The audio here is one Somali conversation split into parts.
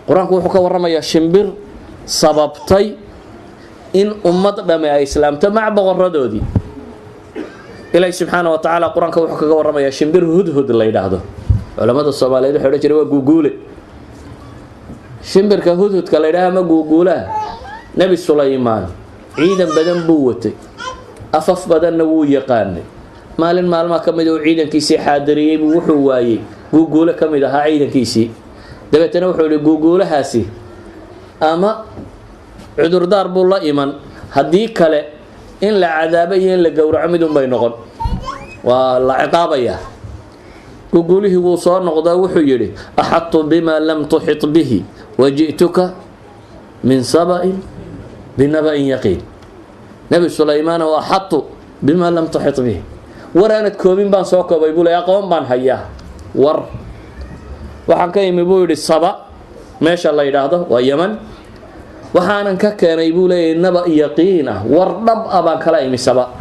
Qur-aanku wuxuu ka warramayaa shimbir sababtay in ummad dhamme ay islaamto mac boqoradoodii. Ilaahi subxaana wa tacaala qur-aanka wuxuu kaga warramayaa shimbir Hudhud la yidhaahdo. Culamada Soomaaliyeed waxay odhan jireen waa guuguule. Shimbirka hudhudka la yidhaha ama guuguulaha, Nebi Sulaymaan ciidan badan buu watay, afaf badanna wuu yaqaanay. Maalin maalmaha ka mid uu ciidankiisii xaadiriyey buu wuxuu waayey guuguule ka mid ahaa ciidankiisii. Dabeetana wuxuu yihi, guuguulahaasi ama cudurdaar buu la iman, haddii kale in la cadaabo iyo in la gowraco midun bay noqon, waa la ciqaabayaa. Guuguulihii wuu soo noqdaa, wuxuu yidhi: "أحطت بما لم تحط به وجئتك من سبإ بنبإ يقين." Nebi Sulaymaan oo أحطت بما لم تحط به, war aanad koobin baan soo koobay buu le, aqoon baan hayaa. War waxaan ka imi, buu yidhi, Saba meesha la yidhaahdo, waa Yeman. Waxaanan ka keenay, buu leeyahy, naba yaqiin ah, war dhab ah baan kala imi Saba.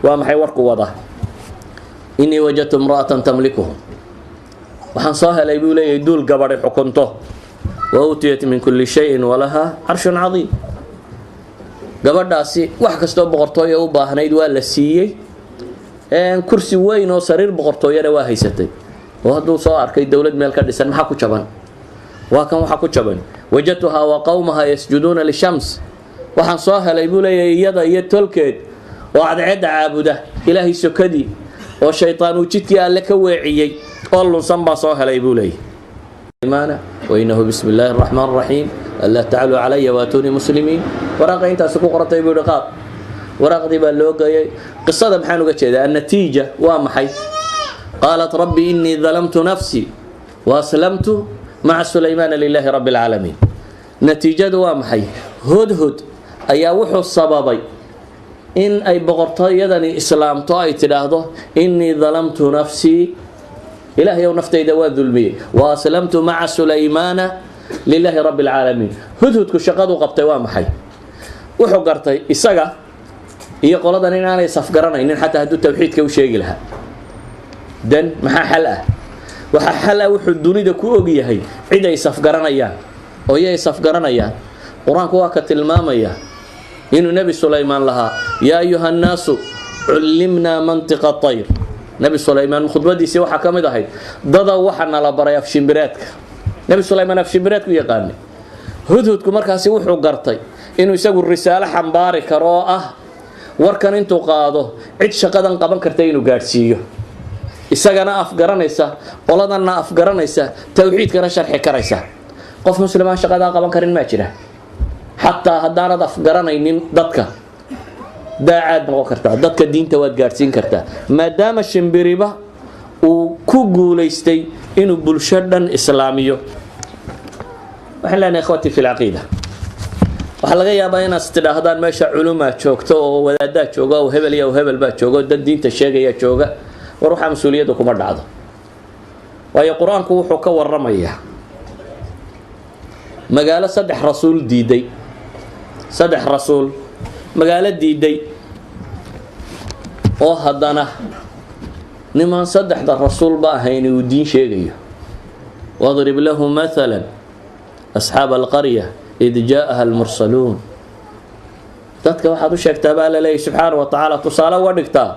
Waa maxay warku wada? "إني وجدت امرأة تملكهم," waxaan soo helay, buu leeyahay, duul gabadhay xukunto. "وأوتيت من كل شيء ولها عرش عظيم." Gabadhaasi wax kastoo boqortooya u baahnayd waa la siiyey, kursi weyn oo sariir boqortooyana waa haysatay. Oo hadduu soo arkay dowlad meel ka dhisan, maxaa ku jaban? Waa kan waxaa ku jaban: "وجدتها وقومها يسجدون للشمس." Waxaan soo helay, buu leeyahay, iyada iyo tolkeed oo cadceedda caabuda Ilaahay sokadii, oo shaytaan uu jidkii Alle ka weeciyey oo lunsan baan soo helay, buu leeyahay. "وإنه بسم الله الرحمن الرحيم ألا تعلوا علي وأتوني مسلمين." Waraaqa intaasi ku qorantay, buu yihi, qaad. Waraaqdii baa loo geeyay. Qisada maxaan uga jeedaa? النتيجة waa maxay? "قالت رب إني ظلمت نفسي وأسلمت مع سليمان لله رب العالمين." Natiijadu waa maxay? Hudhud ayaa wuxuu sababay in ay boqortooyadani islaamto, ay tidhaahdo: "إني ظلمت نفسي," Ilaahay ow, naftayda waa dulmiyey, "وأسلمت مع سليمان لله رب العالمين." Hudhudku shaqadu qabtay waa maxay? Wuxuu gartay isaga iyo qoladan inaanay safgaranaynin, xataa hadduu tawxiidka u sheegi lahaa. Dan maxaa xal ah? Waxaa xal ah wuxuu dunida ku og yahay cid ay safgaranayaan. Oo yay safgaranayaan? Qur-aanku waa ka tilmaamaya inuu Nebi Sulaymaan lahaa: "يا أيها الناس علمنا منطق الطير." Nebi Sulaymaan khudbadiisii waxaa ka mid ahayd: dada waxa nala baray afshimbireedka. Nebi Sulaymaan afshimbireedku yaqaanay. Hudhudku markaasi wuxuu gartay inuu isagu risaalo xambaari karo, oo ah warkan intuu qaado cid shaqadan qaban karta inuu gaadhsiiyo, isagana afgaranaysa, qoladanna afgaranaysa, tawxiidkana sharxi karaysa. Qof muslimaan shaqadaa qaban karin maa jira? Xataa haddaanad afgaranaynin dadka, daacaad noqon kartaa, dadka diinta waad gaadhsiin kartaa, maadaama shimbiriba uu ku guulaystay inuu bulsho dhan islaamiyo. Waxaan leenahay, إخوتي في العقيدة, waxaa laga yaabaa inaad tidhaahdaan meesha culumaa joogto oo wadaadaad jooga oo hebel iyo hebel baa jooga oo dad diinta sheegaya jooga. War waxaa mas-uuliyadda kuma dhacdo, waayo Qur-aanku wuxuu ka waramayaa magaalo saddex rasuul diiday. Saddex rasuul magaalo diiday, oo haddana nimaan saddexda rasuulba ahayn uu diin sheegayo. "واضرب لهم مثلا أصحاب القرية إذ جاءها المرسلون." Dadka waxaad u sheegtaa, baa la leeyahy subxaana wa tacaala, tusaale uga dhigtaa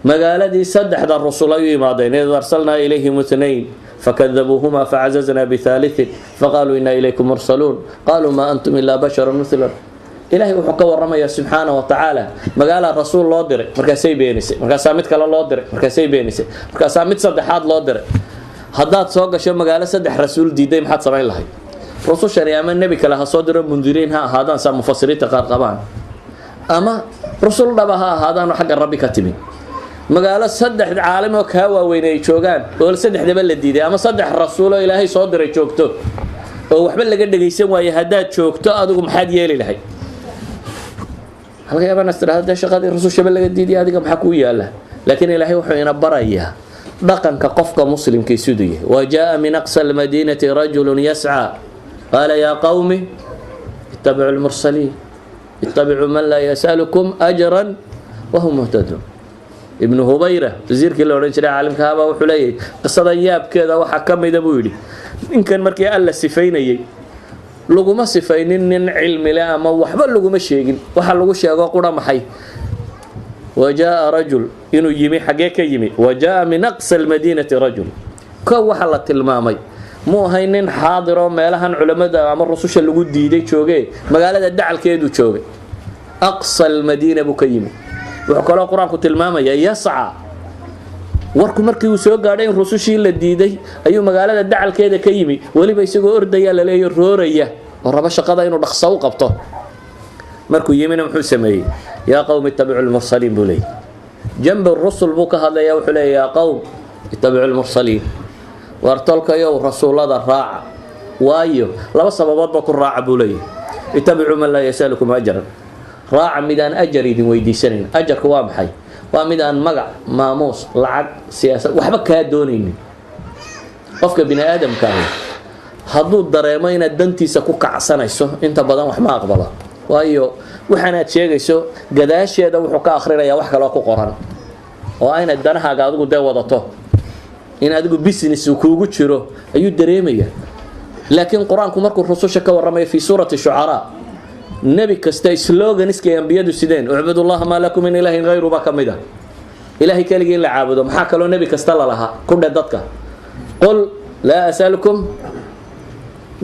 magaaladii saddexda rusul ay u yimaadeen: "إذ أرسلنا إليهم اثنين فكذبوهما فعززنا بثالث فقالوا إنا إليكم مرسلون قالوا ما أنتم إلا بشر مثلنا. Ilaahay wuxuu ka waramayaa subxaana wa tacaala magaalaa rasuul loo diray, markaasay beenisay, markaasaa mid kale loo diray, markaasay beenisay, markaasaa mid saddexaad loo diray. Haddaad soo gasho magaalo saddex rasuul diiday, maxaad samayn lahayd? Rusushani ama nebi kale ha soo diro, mundiriin ha ahaadaan, saa mufasiriinta qaar qabaan, ama rusul dhaba ha ahaadaanoo xagga Rabbi ka timi. Magaalo saddex caalim oo kaa waaweyn ay joogaan oo saddexdaba la diiday, ama saddex rasuul oo Ilaahay soo diray joogto oo waxba laga dhagaysan waaye, haddaad joogto adigu, maxaad yeeli lahayd? Halka yaabaan is tidhahda, dee shaqadii rusushaba laga diiday, adiga maxaa kuu yaala? Laakiin Ilaahay wuxuu ina barayaa dhaqanka qofka muslimkii siduu yahay. "وجاء من أقصى المدينة رجل يسعى قال يا قوم اتبعوا المرسلين اتبعوا من لا يسألكم أجرا وهم مهتدون." Ibnu Hubayra, wasiirkii la odhan jiray, caalimka habaa, wuxuu leeyahay qisadan yaabkeeda waxaa ka mida, buu yidhi, ninkan markii Alla sifaynayey Laguma sifaynin nin cilmi leh ama waxba laguma sheegin. Waxa lagu sheego qura maxay? وجاء رجل, inuu yimi. Xaggee ka yimi? وجاء من أقصى المدينة رجل. Ko waxa la tilmaamay mu ahay nin xaadiroo meelahan culammada ama rususha lagu diiday jooge, magaalada dacalkeedu joogay. أقصى المدينة buu ka yimi. Wuxuu kaloo Qur-aanku tilmaamaya يسعى. Warku markii uu soo gaadhay in rusushii la diiday ayuu magaalada dacalkeeda ka yimi, weliba isagoo ordaya laleeyo, rooraya oo rabo shaqada inuu dhaqso u qabto. Markuu yimina muxuu sameeyey? يا قوم اتبعوا المرسلين buu leeyay. جنب الرسل buu ka hadlaya. Wuxuu leeyay: يا قوم اتبعوا المرسلين, waar tolkayow, rasuullada raaca. Waayo, laba sababoodba ku raaca buu leeyahy. اتبعوا من لا يسألكم أجرا, raaca midaan ajar idin weydiisanayn. Ajarku waa maxay? Waa mid aan magac, maamuus, lacag, siyaasad waxba kaa doonaynin. Qofka bini aadamka ahi hadduu dareemo inaad dantiisa ku kacsanayso, inta badan wax ma aqbalo. Waayo, waxaanaad sheegayso gadaasheeda wuxuu ka akhrinayaa wax kaloo ku qoran oo inaad danahaaga adigu dee wadato, in adigu business kuugu jiro ayuu dareemaya. Laakiin Qur-aanku markuu rususha ka warramayo في سورة الشعراء, nebi kasta sloganiskay ambiyadu sideen, اعبدوا الله ما لكم من إله غيره baa ka mid a, Ilahay keligii in la caabudo. Maxaa kaloo nebi kasta la lahaa ku dhe dadka? قل لا أسألكم,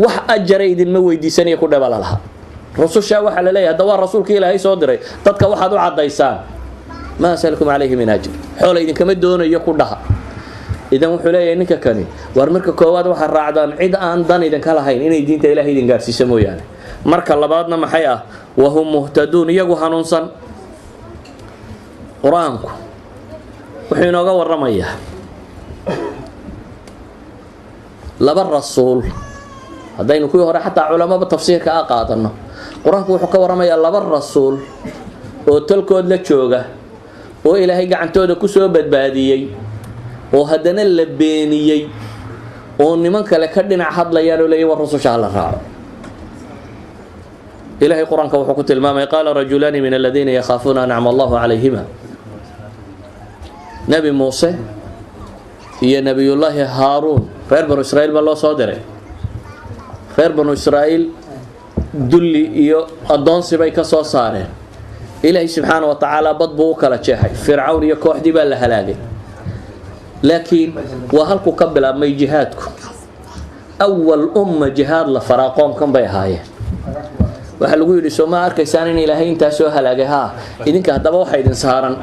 wax ajara idinma weydiisanaya ku dhe baa la lahaa rususha. Waxaa la leeyahay hadda waa rasuulka Ilaahay soo diray: dadka waxaad u caddaysaan ما أسألكم عليه من أجر, xoola idinkama doonayo ku dhaha. Idan wuxuu leeyahay ninka kani: waar, marka koowaad waxaad raacdaan cid aan dan idinka lahayn inay diinta Ilahay idin gaarsiiso mooyaane. Marka labaadna maxay ah? وهم مهتدون, iyagu hanuunsan. Qur-aanku wuxuu inooga warramayaa laba rasuul. Haddaynu kuwii hore xataa culamaba tafsiirka a qaadano, Qur-aanku wuxuu ka warramayaa laba rasuul oo tolkood la jooga oo Ilaahay gacantooda kusoo badbaadiyey, oo haddana la beeniyey, oo niman kale ka dhinac hadlayaan oo leeyahy war rususha hala raaco. Ilahay Qur-aanka wuxuu ku tilmaamay: قال رجلان من الذين يخافون أنعم الله عليهما. Nebi Muuse iyo Nebiyullaahi Haaruun reer Banu Israiil baa loo soo diray. Reer Banu Israa'iil dulli iyo addoonsi bay ka soo saareen. Ilaahay subxaana wa tacaala bad buu u kala jeexay. Fircawn iyo kooxdii baa la halaagay. Laakiin waa halkuu ka bilaabmay jihaadku. أول أمة jihaad la faraa qoomkan bay ahaayeen. Waxaa lagu yidhi: soo ma arkaysaan in Ilaahay intaa soo halaagay? Haa. Idinka haddaba waxaa idin saaran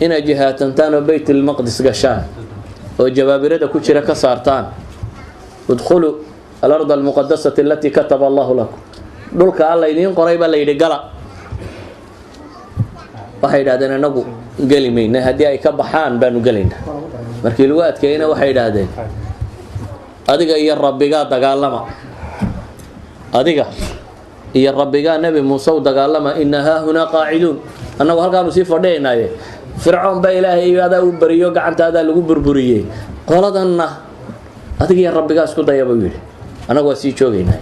inaad jihaatantaan oo Beyt ilmaqdis gashaan oo jabaabirada ku jira ka saartaan. ادخلوا الأرض المقدسة التي كتب الله لكم, dhulka Alla idiin qoray baa la yidhi gala. Waxay yidhahdeen: inagu geli mayna, haddii ay ka baxaan baanu gelaynaa. Markii lagu adkeeyena waxay yidhaahdeen: adiga iyo Rabbigaa dagaalama, adiga iyo Rabbigaa, Nebi Muuse u dagaalama. إنا هاهنا قاعدون, annagu halkaanu sii fadhiyaynaaye. Fircoon baa Ilaahay adaa u beriyo, gacantaadaa lagu burburiyey. Qoladanna adiga iyo Rabbigaa isku daya buu yidhi, annagu waa sii joogaynaa.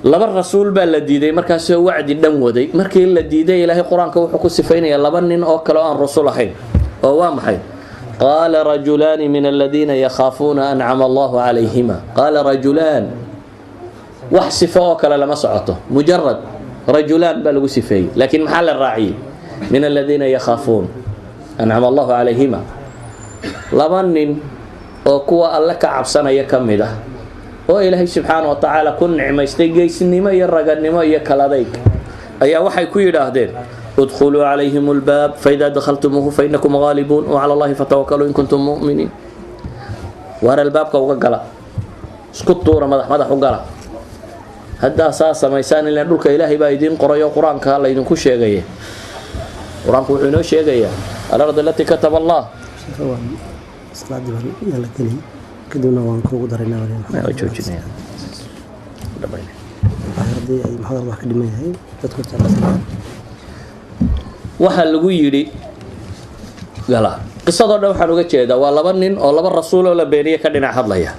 Laba rasuul baa la diiday markaasoo wacdi dhan waday. Markii la diiday, Ilaahay Qur-aanka wuxuu ku sifaynayaa laba nin oo kale oo aan rasul ahayn, oo waa maxay? قال رجلان من الذين يخافون أنعم الله عليهما. قال رجلان, wax sifo oo kale lama socoto, مجرد رجلان baa lagu sifeeyey. Laakiin maxaa la raaciyey? من الذين يخافون أنعم الله عليهما, laba nin oo kuwa Alle ka cabsanaya ka mid ah oo Ilaahay subxaana wa tacaala ku nicmaystay geysnimo iyo raganimo iyo kaladayg ayaa waxay ku yidhaahdeen: ادخلوا عليهم الباب فإذا دخلتموه فإنكم غالبون وعلى الله فتوكلوا إن كنتم مؤمنين. Waar, albaabka uga gala, isku tuura, madax madax u gala. Haddaa saa samaysaan, ilaan dhulka Ilaahay baa idiin qorayo, Qur-aanka laydinku sheegaya. Qur-aanku wuxuu inoo sheegayaa الأرض التي كتب الله. Salaadii baan yaa la gelin, kadibna waan kuugu daraynaa. Waa joojinaya. Haddii ay muxaadar wax ka dhiman yahay dadku jeclaysanayaan. Waxaa lagu yidhi gala. Qisadoo dhan waxaan uga jeedaa waa laba nin oo laba rasuul oo la beeniye ka dhinac hadlaya.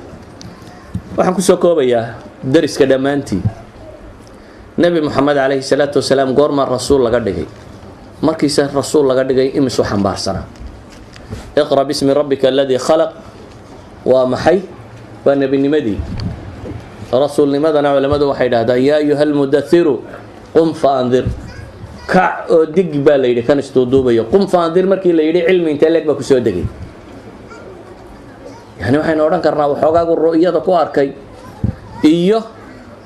Waxaan kusoo koobayaa dariska dhammaantii: Nebi Moxamed calayhi salaatu wasalaam goormaa rasuul laga dhigay? Markiise rasuul laga dhigay imisuu xambaarsanaa? اقرأ باسم ربك الذي خلق waa maxay? Waa nebinimadii. Rasuulnimadana culimmadu waxay idhahdaan: "Yaa ayuha almudathiru qum fa andir." Kac oo dig baa la yidhi. Kan isduuduubayo "qum fa andir" markii la yidhi, cilmi intee leeg baa kusoo degay? Yani waxaynu odhan karnaa waxoogaagu ru'yada ku arkay iyo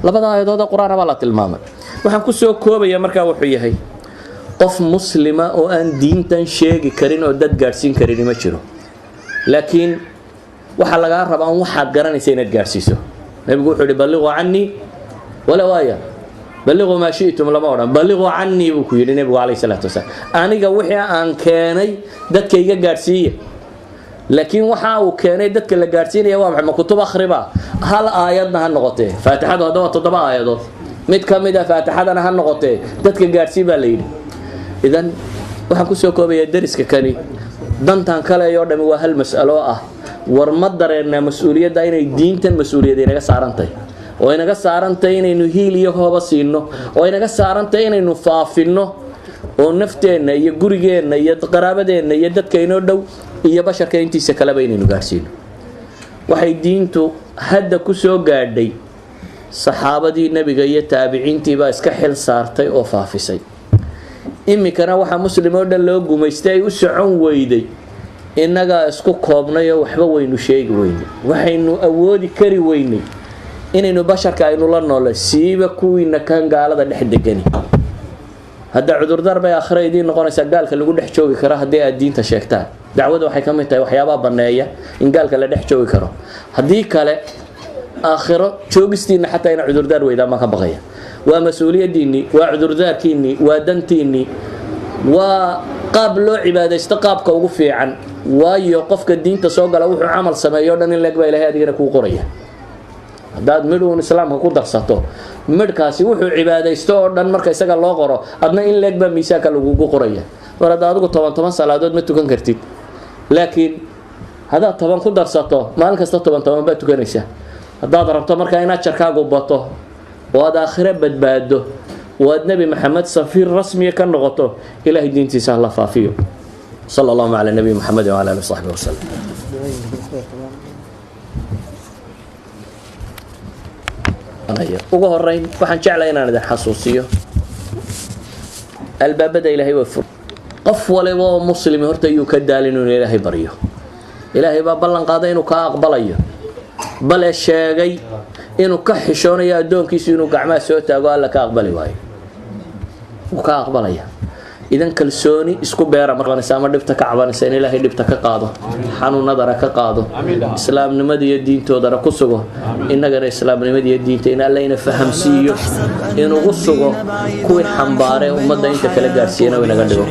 labada aayadood ee qur-aana baa la tilmaamay. Waxaan kusoo koobaya markaa wuxuu yahay: qof muslima oo aan diintan sheegi karin oo dad gaadhsiin karin ma jiro, laakiin waxaa lagaa rabaa un waxaad garanaysa inaad gaadhsiiso. Nebigu wuxuu yihi: "Balliquu cannii walow aaya." "Balliquu maa shi'tum" lama odhan. "Balliquu cannii" buu ku yidhi nebigu calayhi salaatu wasalaam. Aniga wixii aan keenay dadka iga gaadhsiiya. Laakiin waxa uu keenay dadka la gaadhsiinaya waa maxay? Ma kutub akhriba? Hal aayadna ha noqotee. Faatixadu hadda waa toddoba aayadood, mid ka mid a faatixadana ha noqotee, dadka gaadhsii baa la yidhi. Idan waxaan kusoo koobayaa deriska kani dantan kale oo dhami waa hal mas'alo ah: war ma dareennaa mas-uuliyadda inay diintan mas-uuliyad inaga saarantahay, oo inaga saarantahay inaynu hiil iyo hooba siino, oo inaga saarantahay inaynu faafinno, oo nafteenna iyo gurigeenna iyo qaraabadeenna iyo dadka inoo dhow iyo basharka intiisa kaleba inaynu gaadhsiino? Waxay diintu hadda ku soo gaadhay saxaabadii nebiga iyo taabiciintiibaa iska xil saartay oo faafisay. Iminkana waxaa muslim oo dhan loo gumaystay ay u socon weyday innagaa isku koobnay oo waxba waynu sheegi weynay. Waxaynu awoodi kari weynay inaynu basharka aynu la noolay, siiba kuwiina kan gaalada dhex degani. Hadda cudurdaar bay aakhira idiin noqonaysaa. Gaalka lagu dhex joogi karo haddii aad diinta sheegtaan. Dacwada waxay ka mid tahay waxyaabaha banneeya in gaalka la dhex joogi karo. Haddii kale aakhiro joogistiinna xataa ina cudurdaar weydaan baan ka baqaya. Waa mas-uuliyaddiinnii, waa cudurdaarkiinnii, waa dantiinnii, waa qaab loo cibaadaysto qaabka ugu fiican. Waayo, qofka diinta soo gala wuxuu camal sameeyo o dhan in leeg baa Ilahay adigana kuu qoraya. Haddaad midh uun islaamka ku darsato, midhkaasi wuxuu cibaadaysto oo dhan marka isaga loo qoro, adna in leeg baa miisaanka lagugu qoraya. Mar hadda adigu 10 10 salaadood ma tukan kartid, laakiin haddaad 10 ku darsato, maalin kasta 10 10 baad tukanaysaa. Haddaad rabto markaa in ajarkaagu bato oo aad aakhire badbaado oo aad Nebi Maxamed safiir rasmiya ka noqoto, Ilahay diintiisa hala faafiyo. Sala allahuma cala nabiy Muxamedi wala ali saxbi wasalam. Ugu horeyn waxaan jeclay inaan idin xasuusiyo albaabada Ilaahay waa fur. Qof waliba oo muslimi horta yuu ka daalin inuu Ilaahay baryo. Ilaahay baa ballan qaaday inuu kaa aqbalayo, bale sheegay inuu ka xishoonayo addoonkiisu inuu gacmaha soo taago Alla ka aqbali waayo. Wuu ka aqbalaya. Idan kalsooni isku beera markanaysa ama dhibta ka cabanaysa in Ilaahay dhibta ka qaado, xanuunadana ka qaado, islaamnimada iyo diintoodana ku sugo. Innagana islaamnimada iyo diinta in Alla ina fahamsiiyo, inugu sugo, kuwii xambaaree ummadda inta kala gaadhsiiyana inaga dhigo.